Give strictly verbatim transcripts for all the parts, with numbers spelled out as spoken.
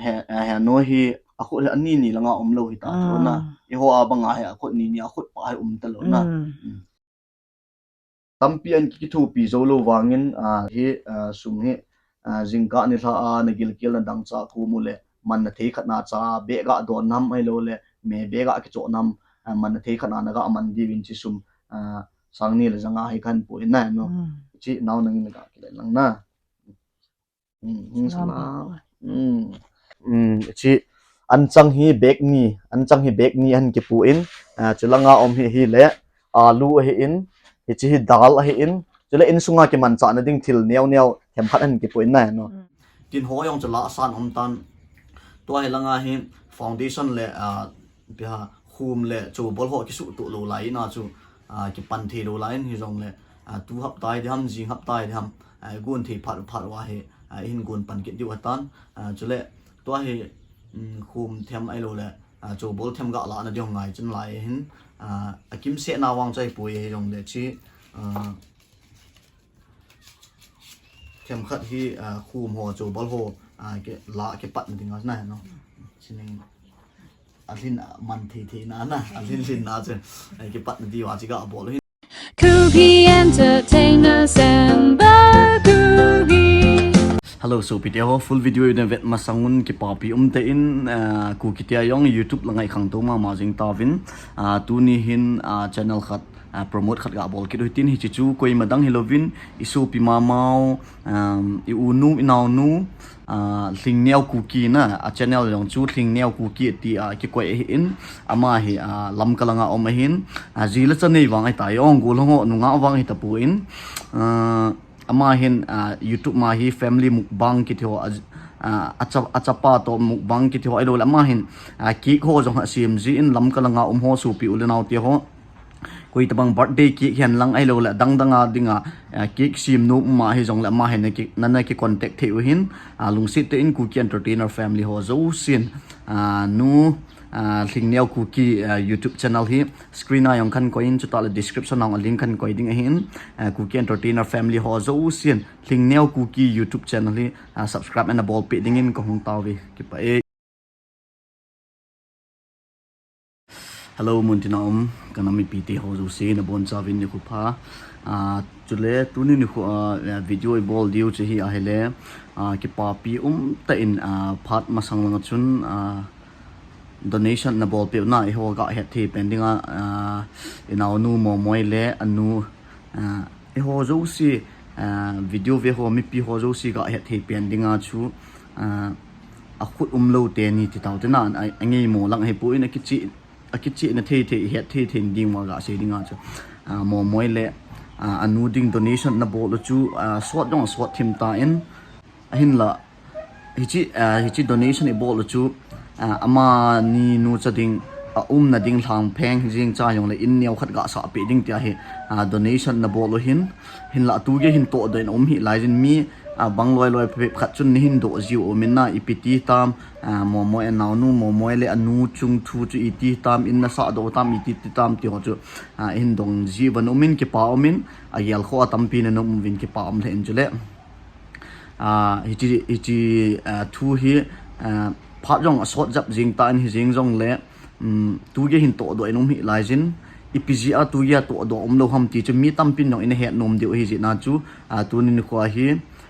He, he no hi akhut hi ani ni langa umlou hita chu na. Ah. Eiho a banga hi akhut ni ni akhut pa hi um talou na. Mm. Mm. Tampi an kithopi jou lou vangin, ah, hi, ah, sum hi, ah, jingkah nilhah a nagilkel na dangchah khu mu le, manna thei khat na cha beh ga don nam ahilou le, me beh ga kichoh nam, ah, manna thei khat na naga man diuvin chi sum, ah, sang ni le janga hi kahin pu in na no. Mm. Chi nao nangin naga kile lang na. Hmm, hmm, sala. Hmm. Hmm, chi anchang hi bag ni, anchang hi bag ni ahin kipu in, ah, chulanga um hi, hi le, alu ahi in, hichi hi dal ahi in, chule insunga kimanchah na ding thil neo neo themkhat ahin kipu in na no. Hmm. Tin ho jong chu la san um tan. Tua hi langa hi foundation le, ah, Ipi ham, khum le chobol ho kisuhtoh lou lai in a chu, ah, kipan thei lou lai in hijongle, ah, tu hapta hi diham, jing hapta hi diham, ah, gon thei phat phat uva hi, ah, ihin gon pan kit diu atan, ah, chule tua hi, um, khum them ahilou le, ah, chobol them ga lah na ding ngai chan lai hin, ah, akimseh na vang chai poi hijongle chi, ah, Themkhat hi, ah, khum ho, chobol ho, ah, ke, la kipat na ding a na no. Sining alhin, ah, man thei thei na na, alhin lhin na chu, ah, kipat na diu a chi ga bol hin. Kuki Entertainment Samba Kuki. Hello, sopite ho, full video i na vet masang un kipapi um tah in, ah, Kuki te a jong YouTube la ngai khangtou mama jing tauvin, ah, tuni hin, ah, channel khat ah, promote khat ga bol kit u hitin hichi chu koima dang hilouvin i sopi mamau, um, i unu, i naonu, ah, Lhingneo Kuki na, a channel jong chu Lhingneo Kuki tia kikoi ahi in, ama hi, ah, Lamka langa um ahin, ah, ji le cha nei vang ahi tai, ong gol ho nungah vang ahi tapon, ah, Ama hin, ah, YouTube ma hi family mukbang kiti ho, ah, ah, acha, achapa toh mukbang kiti ho ahilou le ama hin, ah, cake ho jong asem ji in Lamka langa um ho sopi u le nao te ho. Koi tabang birthday cake hihen lang ahilou le adang dang a dinga, ah, cake sem nom um ahi jongle ama hin na ki, na, na ki contact thei u hin, ah, lungset tah in Kuki Entertainer family ho jousen, ah, nu, ah, Lhingneo Kuki, ah, YouTube channel hi screen a jong kahin koi in, chutah le description a jong a link kahin koi ding ahin, ah, Kuki Entertainer family ho jousen, Lhingneo Kuki YouTube channel hi, ah, subscribe ana bolpeh dingin kahung tauve, kipah e. Hello, muntina um, ka nam mipi te ho jouse, nabonchauvin nikho pha. Ah, chule, tuni nikho, ah, video i bol diu chu hi ahile, ah, kipapi um tah in, ah, phat masang langa chun, ah, donation na bolpeh u na, eiho ga hetthei pen dinga, ah, i naonu Momoi le anu, ah, eiho jouse, ah, video ve ho mipi ho jouse ga hetthei pen dinga chu, ah, akhut umlou teni ti tau te na, a, angeimo lang ahipon akicheh, akichehna thei thei, hetthei thei ding uva ga sei dinga chu, ah, Momoi le, ah, anu ding donation na bol u chu, ah, sot jong asot thim tan, ahinla, Hichi, ah, hichi donation i bol u chu, ah, amani nucha ding, aumna ding Lhangpheng jing cha jongle in neo khat ga sahpeh ding tia hi, ah, donation na bol u hin, hinla tu gei hin tohdoh in um hih laijin mi, ah, bang loi loi phabep khat chun nei hin doh jiu um in na ipi ti tam, ah, Momoi a naonu, Momoi le anu chung thu chu iti tam, in na sahdoh tam, iti ti tam ti ho chu, ah, hin dong jiu va um in kipa um in, agel kho a tampi na um uvin kipa um lheh in chule. Ah, hichi, hichi, ah, thu hi, ah, phat jong asot jap jing tan hijing jongle, um, tu gei hin tohdoh in um hih laijin, ipi jeh a tu gei a tohdoh umlou ham ti chu mi tampin jong ina het nom diu ahi jeh a chu, ah, tuni nikho hi,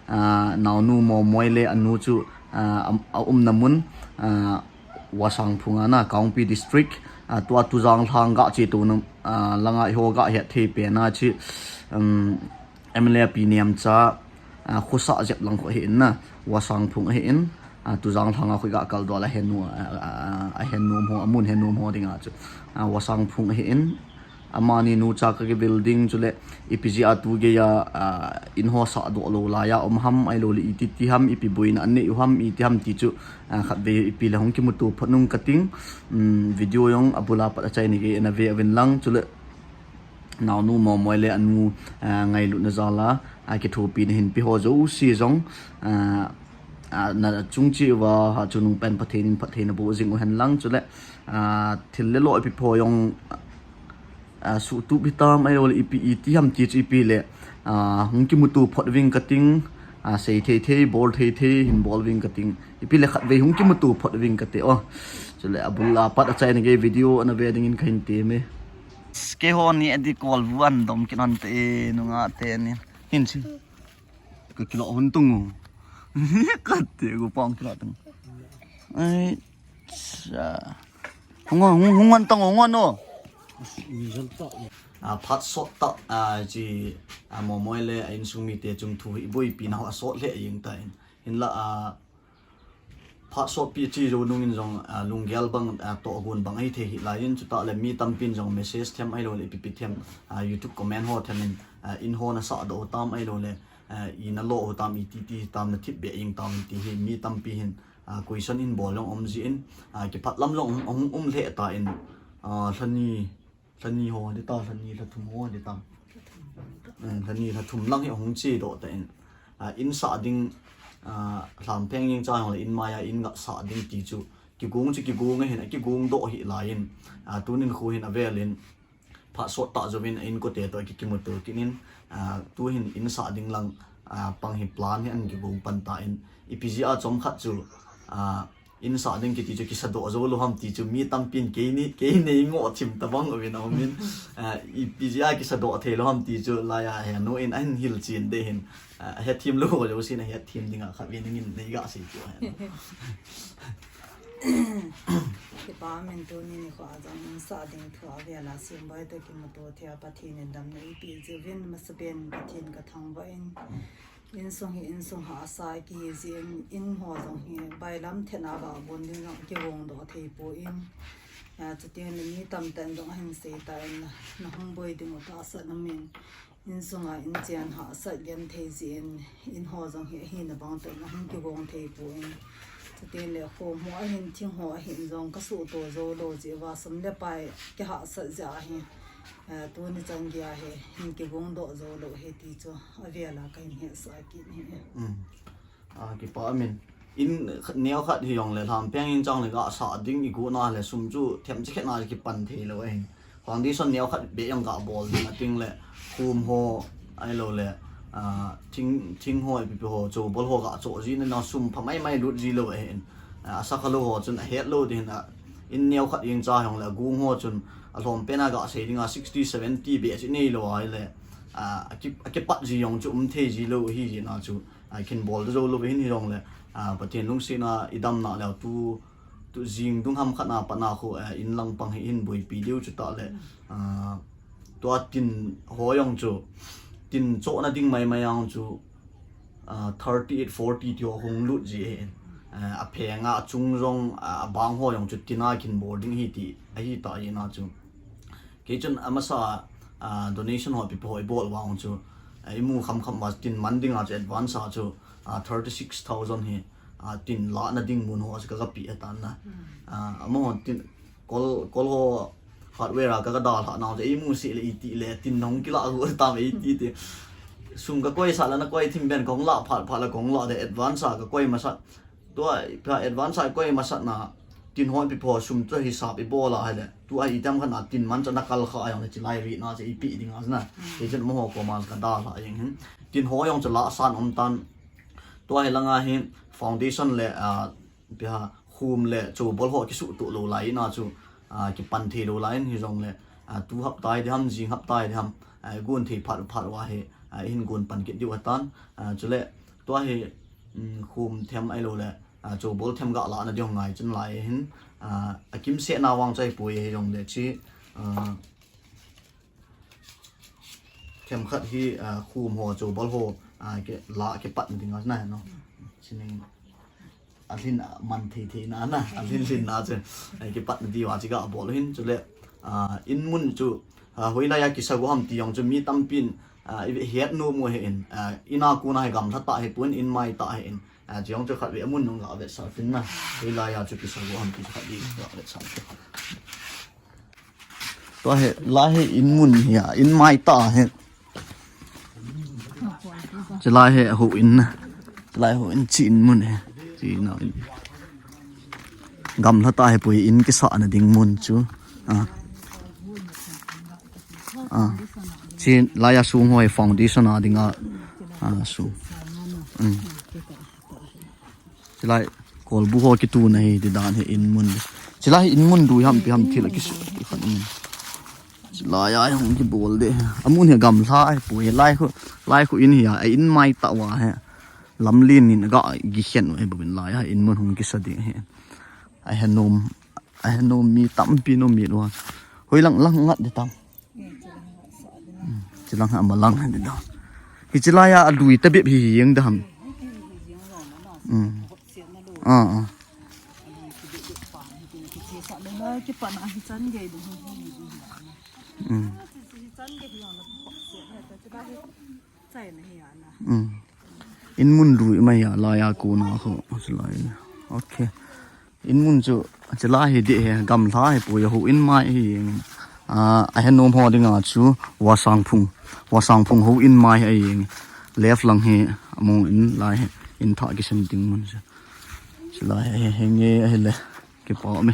ah, naonu Momoi le anu chu, ah, am-, aumna mun, ah, Vasangphung a na, Kangpokpi District, ah, tua Tujang lhang ga che tona, ah, langa eiho ga hetthei pen a chi, um, M L A pi Nemcha, ah, khosah jep lang kho ahi in na, Vasangphung ahi in, ah, Tujang lhanga khu ga kaldoh a henu, ah, ah, ah, ahenom ho, amun henom ho dinga chu, ah, Vasangphung ahi in, amani nucha ka kivil ding chule, ipi jeh a tu gei a, ah, in ho sahdoh lou lai a um ham, ahilou le iti ti ham, ipi boina anei u ham, iti ham ti chu, ah, khatvei ipi le hung kimuto phot nung kating, um, video jong abul a pat achaina gei in ave uvin lang chule, Naonu Momoi le anu, ah, ngailutna jal a, ah, kithopina hin pe ho jouse jong, ah, ah, na chung cheh uva, ha chungnung pen Pathen in phatthei na boh jing u hen lang chule, ah, thil le lo ipi pho jong, ah, suhtup hitam ahilou le ipi iti ham ti chu ipi le, ah, hung kimuto phot uving kating, A sei thei thei, bol thei thei hin bol ving kating. Ipi le khat vei hung kimuto phot ving kate o. Chule abul a pat a chaina gei video ana ve dingin kahin teme. Keiho ni adi kol vuan dom kin hon te e, nunga te ni. Hin si. Ka kilo hun tung u. Kate gu pong kilo tung. Ai. Cha. Hung hung hung hung tang hung no. A phat sot ta a chi a momoi le a insung mite chungthu hi boipi na ho a sot le jing ta in. Hinla a phat sot pi chi jo nung in jong a lunggel bang a tohgon bang ahi thei hi lai in, chuta le mi tampin jong message them ahilou le ipi ipi them a YouTube comment ho them in a in ho na sa doh tam ahilou le a i na lo ho tam i ti ti tam na thip be ing tam ti hi mi tampi hin a question in bol jong um ji in a kiphat lam jong um um le ta in a lhani lhani ho de ta lhani lhathum ho de ta. Eh, lhani lhathum lang hi hung chi doh ta in. A in sa ding a hlam pheng jing cha hong le in mai a in ga sa ding ti chu kigong chu kigong a hin a kigong doh hi lai in a tunin khu hin a vel in phat sot ta jo vin a in ko te to ki kimuto kin in a tu hin in sa ding lang a pang hi plan hi an kigong pan ta in ipi ji a chom khat chu a in sa ding kiti chu kisa doh jo lo ham ti chu mi tampin kei ni, kei nei ngo thim ta bang uvin a umin. A, ipi ji a kisa doh thei lo ham ti chu lai a he no in a hin hil chin de hin. A, he thim lo jo sin a he thim ding a khat vin in nei ga sei chu he. Kipa min tuni nikho a jong in sa ding thu a vel a sim boi to kimuto thei a Pathen in damna eipeh ji uvin masa pen Pathen ka thangvah in. Insung hi insung hahsa kihi jin, in ho jong hi bailam thet a ga bon ding jong kigong doh thei poi. A, chuteng le mi tamtah in jong ahin sei tan na, na hung boi ding u tahsan um in, insung a inchen hahsat genthei jin, in ho jong hi ahina bang tah in na hung kigong thei poi. Chuteng le khom ho ahin, thing ho ahin jong ka suhto jou lou jeh uva sum le pai kihahsat jeh ahi. Eh, tuni chan gei a hi hin kigong doh jou lou hi ti chu avel a kahin hetsah kit hi. Um. A, kipa min. In khat neo khat hi jong le lham pheng in chang le ga sa ding i gu na le sum chu them chi khet na kipan thei lou ahin. Foundation neo khat be jong ga bol ding a ting le khum ho ahilou le, a, thing, thing ho ipi ipi ho chu bol ho ga cho ji na na sum pha mai mai lut ji lou ahin. A, sa kha lou ho chun a het lou ding a in neo khat jeng cha jong le a gung ho chun a lhom pen a ga sei ding a sixty, seventy be chi nei lou a le, a, a ki, a kipat ji jong chu um thei ji lou hi ji na chu, a, kin bol jou lou hin hi jong le, a, Pathen lungset na i dam na le tu, tu jing dung ham khat na pa na khu, a, in lang pang hi hin boipi diu chu ta le, a, tua tin ho jong chu, tin cho na ding mai mai jong chu, a, thirty eight, forty ti ho hung lut ji ahin. A, a pheng a chung jong, a, a bang ho jong chu tin a kin bol ding hi ti, ahi ta ji na chu. Kei chun a masa, a, donation ho ipi ipi ho i bol vang chu, a, i mu kham kham va tin man ding a chu advance a chu, a, thirty six thousand hi, a, tin la na ding mun ho chu ka, ka pe a tan na. A, amaho tin, Kol, kol ho hardware a ka, ka dalha nau chu, ei mu sih le i ti le, tin nong kila gu tam ei ti ti. Sum ka koi sah le na koi thim ben kong la phat phat le kong la de advance a ka koi masat. Tua, pha advance a koi masat na, tin ho ipi ipi ho sum chu hisap i bol a hile. Tua item khat na tin man chu na kal kha a jong le chi lai ri na chu i pe ding a na. Ei chun amaho koma ka dalha jeng hin. Tin ho jong chu la san um tan. Tua hi langa hi foundation le, a, Ipi ham, khum le chobol ho kisuhtoh lou lai in a chu, a, kipan thei lou lai in hi jong le, a, tu hapta hi ding ham, jing hapta hi ding ham, a, gon thei phat phat uva hi, a, hin gon pan kit diu atan, a, chule tua hi, um, khum them ahilou le, a, chobol them ga la na ding ngai chun lai hin, a, a kimseh na vang chu ahi poi hi jong le chi, a, Themkhat hi, a, khum ho, chobol ho, a, ke, la kipat ding a na, no. Sining a lhin a man thei thei na, na, a lhin lhin na chu, a, kipat diu a chi ga bol hin, chule, a, in mun chu, a, hoilai a kisa go ham ti jong chu mi tampin, a, i het nom u ahin, a, in a kon a hi gamla tah hi pon in mai tah ahin, a, chi jong chu khat ve mun nung ga vetsah tin na, hoilai a chu kisa go ham ti khat ve ga vetsah tin. Tua hi, lai hi in mun hi a, in mai tah hi. Chulai hi houin na. Chulai houin chi in mun hi. Chi na in. Gamla tah hi poi in kisah na ding mun chu. A. A. Chulai a sung ho hi foundation a ding a. A, sung. Chilai kolbu ho kituna hi ti dan hi in mun. Chilai in mun dui ham pi ham thil a kisu khan in. Chilai a hung kibol de. Amun hi gamla ai pui lai khu lai khu in hi a in mai ta wa he. Lamlin in ga gi khen u he bubin lai a in mun hung kisa ding he. Ai he nom ai he nom mi tampi nom mi wa. Hoi lang lang ngat de tam. Chilang ha malang ha de da. Hi chilai a lui ta bep hi hi yang da ham. Mm. Ah ah. Mm. Mm. In mun lui mai ya la ya ko na ko lai. Okay. In mun chu chilai hi de he gamla hi pu ya ho in mai hi. Ah, a he nom ho dinga chu wasang phung. Wasang phung ho in mai hi. Left lang hi amu in lai hi. In tha kisem ding mun chu. Chilai hi hi nge hi le. Kipa me.